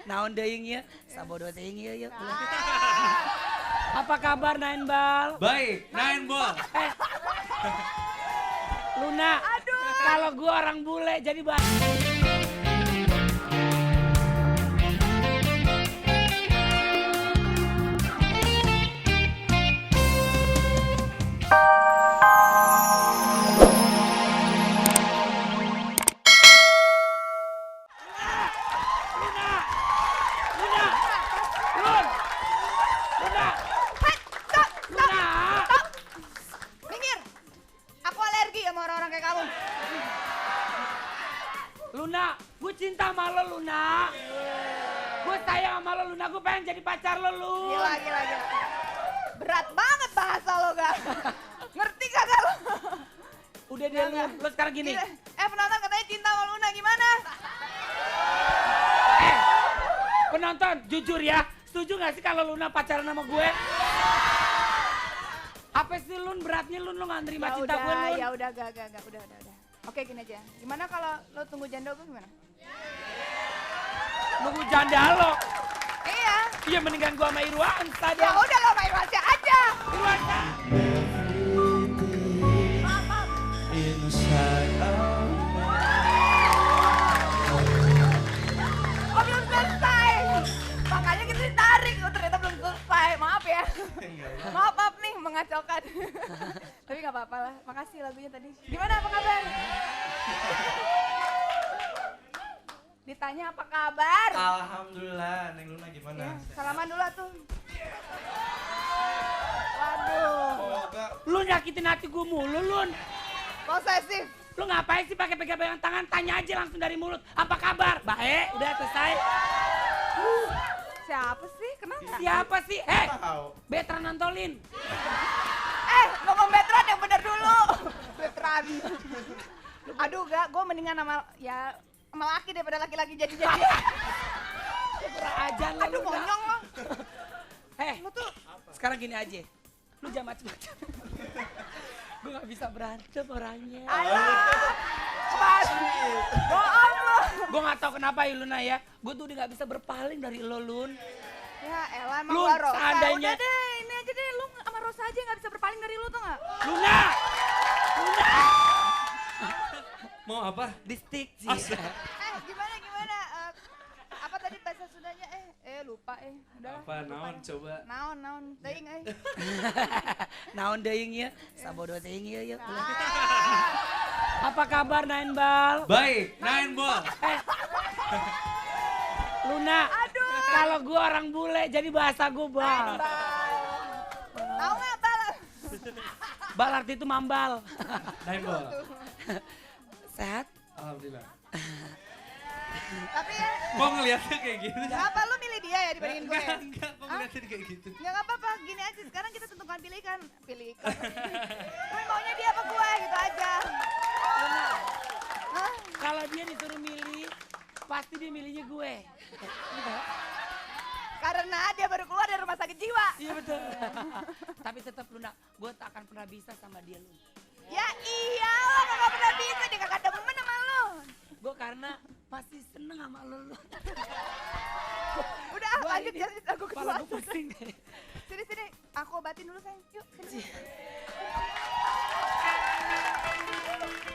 Naon deung ieu? Sabodo teuing ieu. Apa kabar Nine Bal? Baik, Nine Ball. Luna, kalau gua orang bule jadi Minggir. Aku alergi sama orang-orang kayak kamu. Luna, gue cinta sama lo Luna. Gue sayang sama lo Luna, gue pengen jadi pacar lo Lun. Gila. Berat banget bahasa lo, Gak. Ngerti kagak lo? Udah dia Lun, lo sekarang gini. Gila. Penonton katanya cinta sama Luna, gimana? Penonton, jujur ya, setuju gak sih kalau Luna pacaran sama gue? Apa sih Lun, beratnya Lun, lo gak nerima cinta gue Lun? Ya udah, gak. Udah. Oke, gini aja. Gimana kalau lo tunggu janda gue gimana? Nunggu janda lo? Iya. Iya mendingan gue sama Irwan saja. Ya udah lo main Rasya aja. Irwan Oh, belum selesai. Makanya kita ditarik. Oh, ternyata belum selesai. Maaf ya. Maaf nih mengacaukan. Tapi gak apa-apa lah. Makasih lagunya tadi. Gimana, apa kabar? Ditanya apa kabar? Alhamdulillah, Neng Luna gimana? Ya, salaman dulu tuh. Waduh. Oh, enggak. Lu nyakitin hati gue mulu Lun. Posesif. Lu ngapain sih pakai pegang-pegang tangan? Tanya aja langsung dari mulut. Apa kabar? Baik, udah selesai. Siapa sih? Kenapa? Siapa sih? Tahu. Betra Nantolin. Ngomong veteran yang bener dulu. Veteran. Aduh, Gak, gue mendingan sama laki daripada laki-laki jadi-jadi. Betra aja lu. Aduh, monyong lo. Lu tuh Sekarang gini aja. Lu jangan macem-macem. Gue gak bisa berantem orangnya. alah. Mas, bohong lo. Gue gak tau kenapa ya Luna ya. Gue tuh udah gak bisa berpaling dari lo Lun. Ya elah, emang Lu, gua Rosa. seandainya- Udah deh, ini aja deh. Lu sama Rosa aja gak bisa berpaling dari lu tuh gak? Luna! Mau apa? Di stick sih. Gimana? Apa tadi bahasa Sundanya? Lupa Udah. Apa naon coba? Naon. Teuing Naon deung ieu? Sabodo teuing ieu. Apa kabar Nine Bal? Baik, Nine Ball. Luna, kalau gue orang bule jadi bahasa gue bal. Tahu nggak Bal? Bal arti itu mambal. Nine Ball. Sehat? Alhamdulillah. Tapi ya, Kok ngeliatnya kayak gitu? kenapa lu milih dia ya dibandingin gue? Enggak, kok ngeliatnya kayak gitu? Ya nggak apa-apa, gini aja. Sekarang kita tentukan pilihan. Gue maunya dia apa gue gitu aja. Kalau dia disuruh milih, pasti dia milihnya gue. Karena dia baru keluar dari rumah sakit jiwa. Iya betul. Tapi tetap Luna, gue tak akan pernah bisa sama dia Luna. Ya iyalah, gak pernah bisa. Dia gak demen sama lu. Gue karena pasti seneng sama lo Luna. Udah Gua lanjut ini ya lagu kedua. Kepala gue pusing. Sini, aku obatin dulu sayang. Yuk, sini.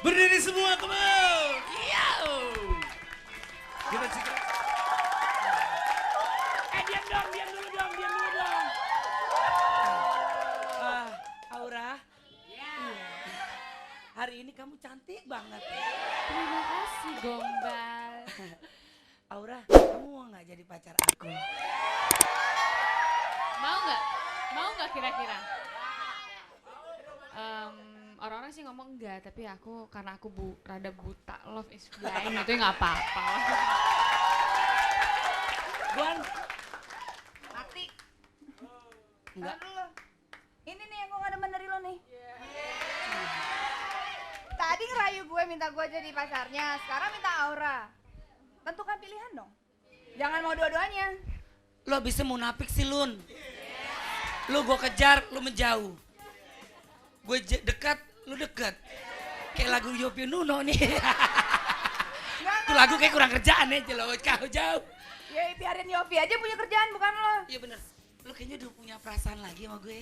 Berdiri semua, come on! Iya! Kita cek. Diam dulu dong. Aura. Iya. Hari ini kamu cantik banget. Terima kasih Gombal. Aura, kamu mau nggak jadi pacar aku? Mau nggak kira-kira? Orang-orang sih ngomong enggak, tapi karena aku rada buta, love is blind, itu nggak apa-apa. Buan, Mati. enggak. Tahan dulu. Ini nih yang gue gak demen dari lo nih. Tadi ngerayu gue minta gue jadi pacarnya, sekarang minta Aura. Tentukan pilihan dong. Jangan mau dua-duanya. Lo bisa munafik sih Lun. Lu gue kejar, lu menjauh. Gue dekat, lu dekat. Kayak lagu Yopie Nuno nih. Itu lagu kayak kurang kerjaan aja loh, kau jauh. Ya biarin Yofi aja punya kerjaan bukan lo. Iya bener, lo kayaknya udah punya perasaan lagi sama gue.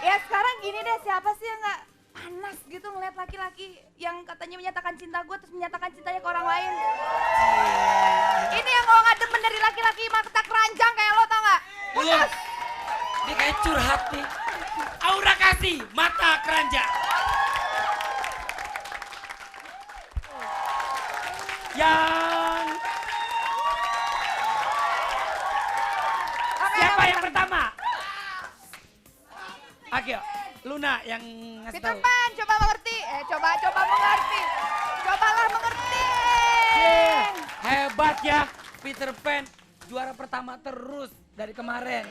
Ya sekarang gini deh, siapa sih yang gak panas gitu ngeliat laki-laki yang katanya menyatakan cinta gue terus menyatakan cintanya ke orang lain. Ini yang gue gak demen dari laki-laki mata keranjang kayak lo tau gak? Lu, ini kayak curhat nih. Aura kasih, mata keranjang. Yang Oke, siapa oke, yang oke. pertama? Oke, Luna yang ngasih Peter tahu. Pan, coba mengerti. Coba mengerti. Cobalah mengerti. Hebat ya, Peter Pan juara pertama terus dari kemarin.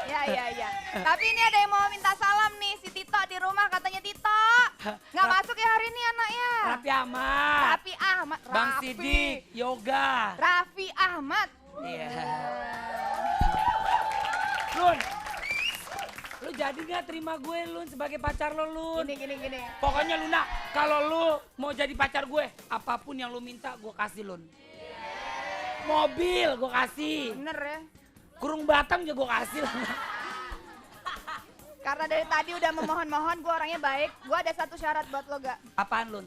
Ya. Tapi ini ada yang mau minta salam nih, si Tito di rumah katanya Tito. Nggak masuk ya hari ini anaknya. Raffi Ahmad, Raffi Ahmad. Bang Sidik, Yoga. Raffi Ahmad. Iya. Lun, lu jadi gak terima gue Lun sebagai pacar lo Lun? Gini. Pokoknya Luna, kalau lu mau jadi pacar gue, apapun yang lu minta gue kasih Lun. Mobil gue kasih, Bener ya. kurung batang juga gue kasih Lun. Karena dari tadi udah memohon-mohon, gue orangnya baik. Gue ada satu syarat buat lo gak? Apaan Lun?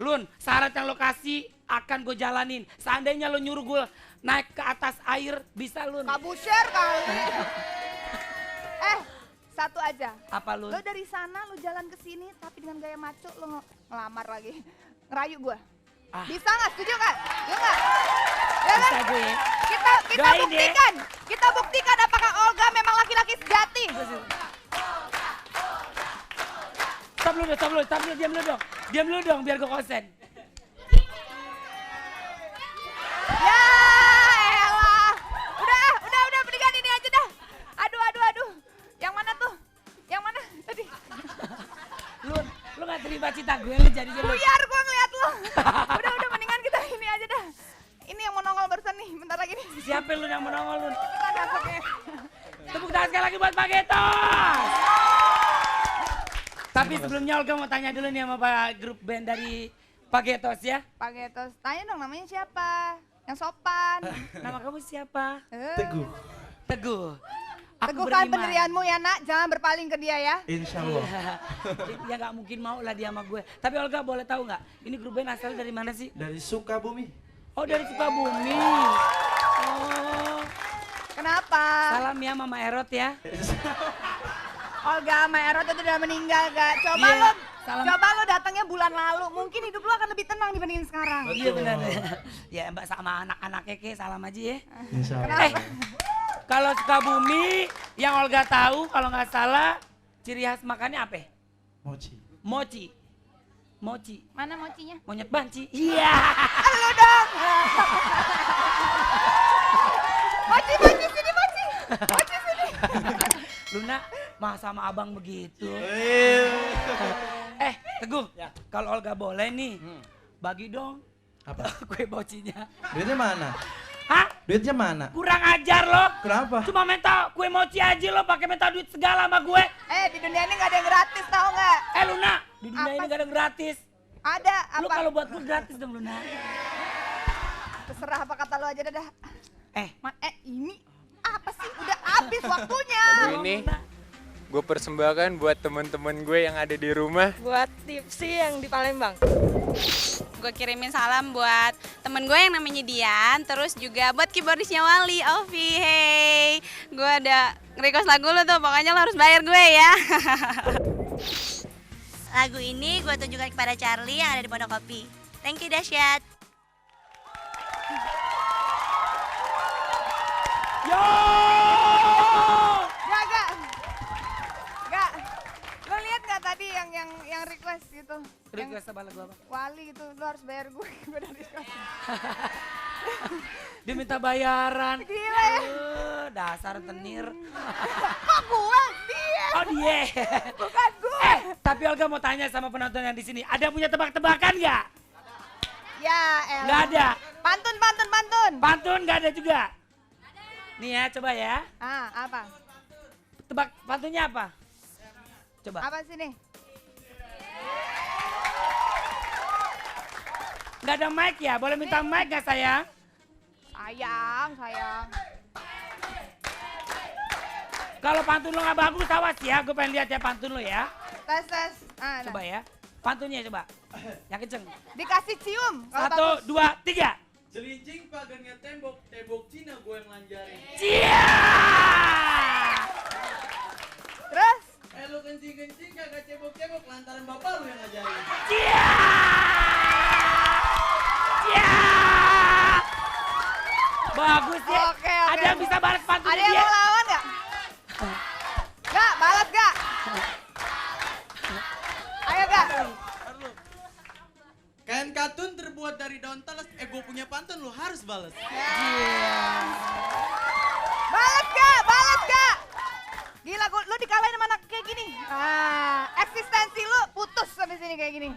Lun, syarat yang lo kasih akan gue jalanin. Seandainya lo nyuruh gue naik ke atas air, bisa Lun. Kabusher kali. Satu aja. Apa Lun? Lo dari sana lo jalan ke sini tapi dengan gaya maco lo ngelamar lagi. Ngerayu gue. Ah. Bisa nggak? Setuju nggak? Ya nggak? Ya kan? Bisa gue ya? Kita Doain deh. buktikan. Kita buktikan apakah Olga memang laki-laki sejati. Stop dulu, diam dulu dong biar gue konsen. Ya elah. Udah, mendingan ini aja dah. Aduh. Yang mana tuh? Yang mana tadi? Lu gak terima cinta gue, lu jadi jelek. Buyar gua ngeliat lo. Udah, mendingan kita ini aja dah. Ini yang mau nongol barusan nih, bentar lagi nih. Siapa lu yang menongol Lun? Kita masuk ya. Tepuk tangan sekali lagi buat Pak Getos. Tapi sebelumnya Olga mau tanya dulu nih sama Pak grup band dari Pak Getos ya. Pak Getos, tanya dong namanya siapa? Yang sopan. Nama kamu siapa? Teguh. Teguh. Aku Teguhkan beriman. pendirianmu ya nak, jangan berpaling ke dia ya. Insya Allah. Ya gak mungkin mau lah dia sama gue. Tapi Olga boleh tahu nggak? Ini grup band asal dari mana sih? Dari Sukabumi. Oh dari Sukabumi. Oh. Kenapa? Salam ya Mama Erot ya. Olga sama Erot itu udah meninggal gak? Coba Iya, lo, salam. coba lo datangnya bulan lalu, mungkin hidup lo akan lebih tenang dibandingin sekarang. Iya benar. Ya Mbak sama anak-anaknya ke salam aja ya. Insya Kenapa? Kalau Sukabumi yang Olga tahu kalau nggak salah ciri khas makannya apa? Mochi. Mochi. Mana mocinya? Monyet banci. Iya. Lo dong. Mochi sini mochi. Mochi sini. Luna mah sama abang begitu. Teguh. Kalau Olga boleh nih, bagi dong Apa? kue mochinya. Duitnya mana? Hah? Duitnya mana? Kurang ajar lo. Kenapa? Cuma minta kue mochi aja lo, pakai minta duit segala sama gue. Di dunia ini gak ada yang gratis tau gak? Luna, di dunia Apa ini gak ada yang gratis. Ada Lu apa? kalau buat gue gratis dong Luna. Terserah apa kata lo aja dah. Eh, Ini apa sih? Udah habis waktunya. Ini gue persembahkan buat teman-teman gue yang ada di rumah. Buat Tipsy yang di Palembang. Gue kirimin salam buat temen gue yang namanya Dian, terus juga buat keyboardisnya Wali, Ovi, hey. Gue ada request lagu lu tuh, pokoknya lo harus bayar gue ya. Lagu ini gue tunjukkan kepada Charlie yang ada di Pondok Kopi. Thank you Dasyat. yo! Gak. Lo lihat gak tadi yang request gitu? Request apa lagu apa? Wali gitu, lo harus bayar gue udah request. Dia minta bayaran. Gila ya. Dasar tenir. Kok gue? Dia. Oh dia. Bukan gue. Tapi Olga mau tanya sama penonton yang di sini, ada yang punya tebak-tebakan nggak? Ya elah. Nggak ada. Pantun. Pantun nggak ada juga. Nih ya, coba ya. Apa? Tebak pantunnya apa? Coba. Apa sih nih? Nggak ada mic ya? Boleh minta mic nggak sayang? Sayang. Kalau pantun lo nggak bagus, awas ya. Gue pengen lihat ya pantun lo ya. Tes. Ah, nah. Coba ya. Pantunnya coba. Yang kenceng. Dikasih cium. kalau 1, 2, 3. Celincing pagarnya tembok Cina gue yang lanjarin. Cia! Terus? Lu kencing-kencing kagak cebok-cebok lantaran bapak lu yang ngajarin. Cia! Cia! Bagus ya. Oke. Ada yang bisa balas pantunnya Ada yang dia? mau lawan nggak? Gak, balas gak? Ayo gak? Kain katun terbuat dari daun talas. Gue punya pantun lu harus balas. Balas gak? Gila, lu dikalahin sama anak kayak gini. Eksistensi lu putus sampai sini kayak gini.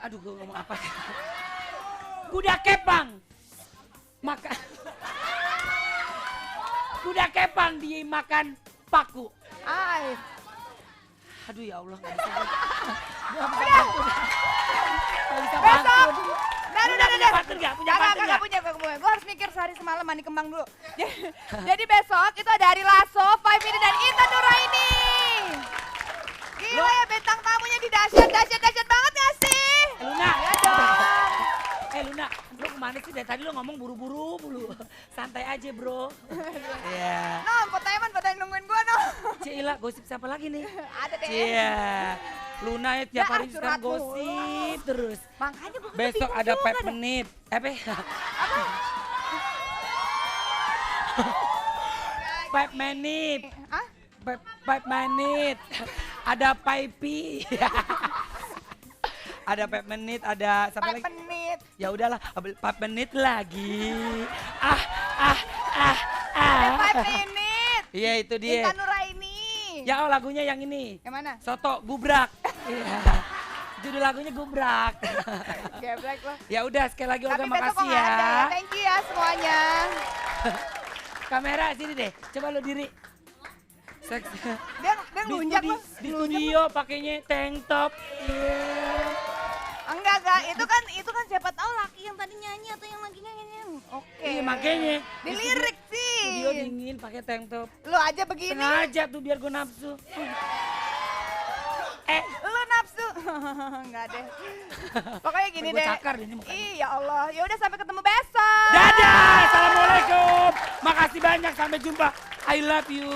Aduh, gue ngomong apa sih? Kuda kepang. Makan. Kuda kepang dimakan paku. Ay. Aduh ya Allah, nggak bisa. Gua nggak bisa pantun. Nggak bisa Besok. pantun. Udah. Punya pantun nggak? Punya pantun Kagak nggak? punya. Gue harus mikir sehari semalam mandi kembang dulu. Jadi besok itu ada Ari Lasso, Five Minute dan Intan Nuraini. Gila ya bintang tamunya di dahsyat banget gak sih? Luna. Ya dong. Luna, lu kemana sih? Dari tadi lu ngomong buru-buru mulu. Santai aja bro. Iya. No, Potaemon pada yang nungguin gue no. Cila, gosip siapa lagi nih? Ada deh. Iya. Luna ya tiap Ya, hari sekarang curhat mulu. gosip terus. Makanya gue Besok ada 5 menit. Apa? 5 menit. Hah? 5 menit. Ada Paipi. Ada 5 menit, ada siapa 4 lagi? menit. Ya udahlah, 4 menit lagi. Ada 5 menit. Iya itu dia. Intan Nuraini. Ya lagunya yang ini. Yang mana? Soto gubrak. Iya. Judul lagunya gubrak. Geblek lah. Ya udah sekali lagi Olga Tapi besok makasih kok nggak ada ya. Thank you ya semuanya. Kamera sini deh. Coba lo diri. Dia ngelunjak loh. Di studio pakainya tank top. Iya. Enggak. Itu kan siapa tahu laki yang tadi nyanyi atau yang lagi nyanyi. Oke. Iya makanya. Dilirik sih. Studio dingin pakai tank top. Lu aja begini. Sengaja tuh biar gue nafsu. Lu nafsu. Enggak deh. Pokoknya gini Gua deh. cakar deh ini mukanya. Iya Allah. Ya udah sampai ketemu besok. Dadah. Assalamualaikum. Makasih banyak. Sampai jumpa. I love you.